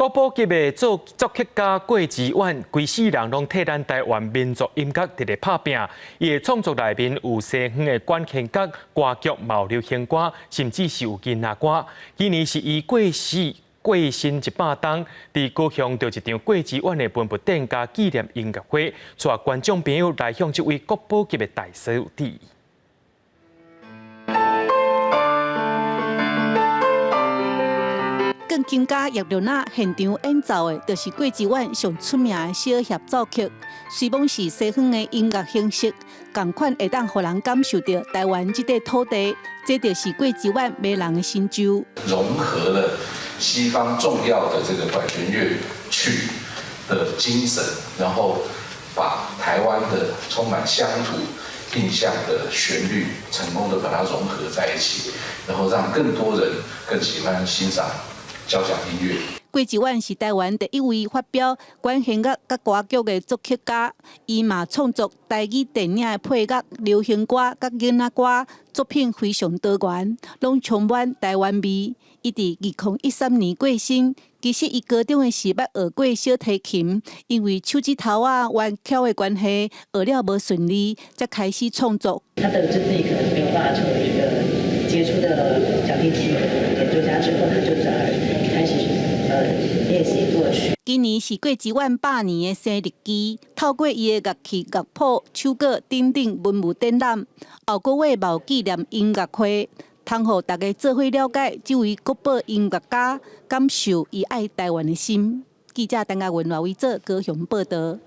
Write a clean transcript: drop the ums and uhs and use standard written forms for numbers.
國寶級的作作曲家郭智遠，規世人攏替咱台灣民族音樂佇咧拍拚。伊的創作內面有西方的管弦樂、歌劇、嘛有流行歌，甚至是有囡仔歌。今年是伊過世過身一百冬，佇高雄著一場郭智遠的文物店佮紀念音樂會，帶觀眾朋友來向這位國寶級的大師致意。鋼琴家葉綠娜現場演奏的，就是郭智遠上出名的小協奏曲。雖罔是西方的音樂形式，仝款會當予人感受著台灣這塊土地，這就是郭智遠迷人的成就。融合了西方重要的這個管弦樂曲的精神，然後把台灣的充滿鄉土印象的旋律，成功的把它融合在一起，然後讓更多人更喜歡欣賞交響音樂。郭智遠是台灣第一位發表管弦樂佮歌劇的作曲家，伊嘛創作台語電影的配樂、流行歌佮囡仔歌，作品非常多元，攏充滿台灣味。伊佇2013年過身，其實伊高中的時捌學過小提琴，因為手指頭仔彎翹的關係，學了無順利，才開始創作。他得知自己可能沒有辦法成為一個傑出的小提琴演奏家之後，他就轉而開始練習作曲。今年是郭智遠百年的生日期，透過伊的樂器、樂譜、手稿等等文物展覽，後個月嘛有紀念音樂會，通予大家做伙了解這位國寶音樂家，感受伊愛台灣的心。記者陳嘉文、賴偉哲高雄報導。